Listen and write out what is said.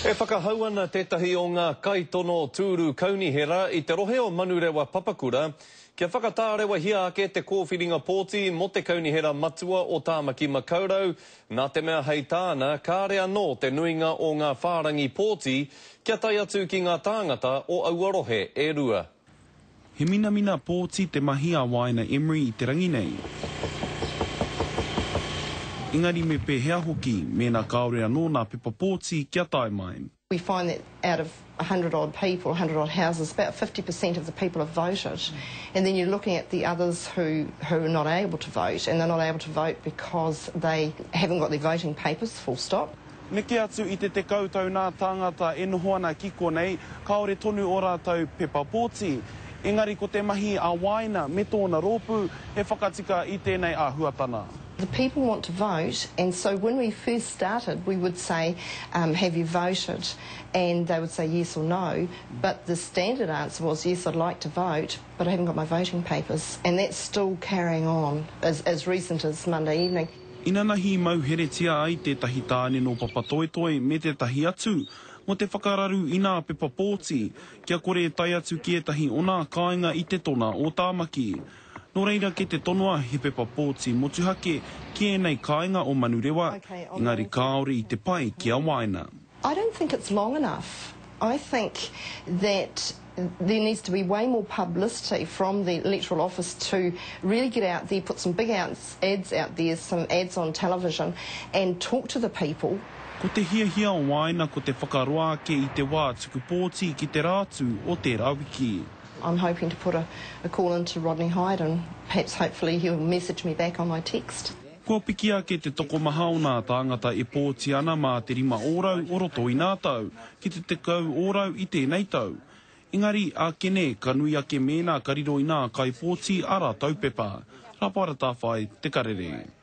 E whakahau ana tētahi o ngā kaitono tūru kaunihera i te rohe o Manurewa Papakura kia whakatārewahia ake te kōwhiringa pōti mō te Kaunihera Matua o Tāmaki Makaurau nā te mea hei tāna kāre anō te nuinga o ngā whārangi pōti kia tae atu ki ngā tāngata o aua rohe e rua. He minamina pōti te mahi a Waena Emery i te rangi nei. Engari me pēhea hoki mēnā kāore anō nā pepa pōti kia tae mai. We find that out of 100 odd people, 100 odd houses, about 50% of the people have voted. And then you're looking at the others who, who are not able to vote, and they're not able to vote because they haven't got their voting papers, full stop. Neke atu i te 10 tau nā tāngata e noho ana ki konei, kāore tonu ō rātou pepa pōti. Engari ko te mahi a Waena me tōna rōpū he whakatika i tēnei āhuatana. The people want to vote and so when we first started we would say um have you voted and they would say yes or no but the standard answer was yes I'd like to vote but I haven't got my voting papers and that's still carrying on as as recent as Monday evening. Inanahi i mauheretia ai tētahi tāne nō Papatoetoe me tētahi atu mō te whakararu i nā pepa pōti kia kore e tae atu ki ētahi o nā kāinga i te tona o Tāmaki. Nō reira kei te tonoa he pepa pōti motuhake ki ēnei kāinga o Manurewa, engari kāore i te pai ki a Waena. I don't think it's long enough. I think that there needs to be way more publicity from the electoral office to really get out there, put some big ads out there, some ads on television and talk to the people. Ko te hiahia o Waena ko te whakaroa ake i te wā tuku pōti ki te Rātū o tērā wiki. I'm hoping to put a, a call into Rodney Hide and perhaps hopefully he'll message me back on my text. Kua piki ake te tokomaha o nā tāngata e pōti ana mā te 5% o roto i nā tau, ki te 10% i tēnei tau. Engari, ākene, ka nui ake mēnā ka riro i nā kaipōti ā rātou pepa. Rāpara Tāwhai, Te Karere.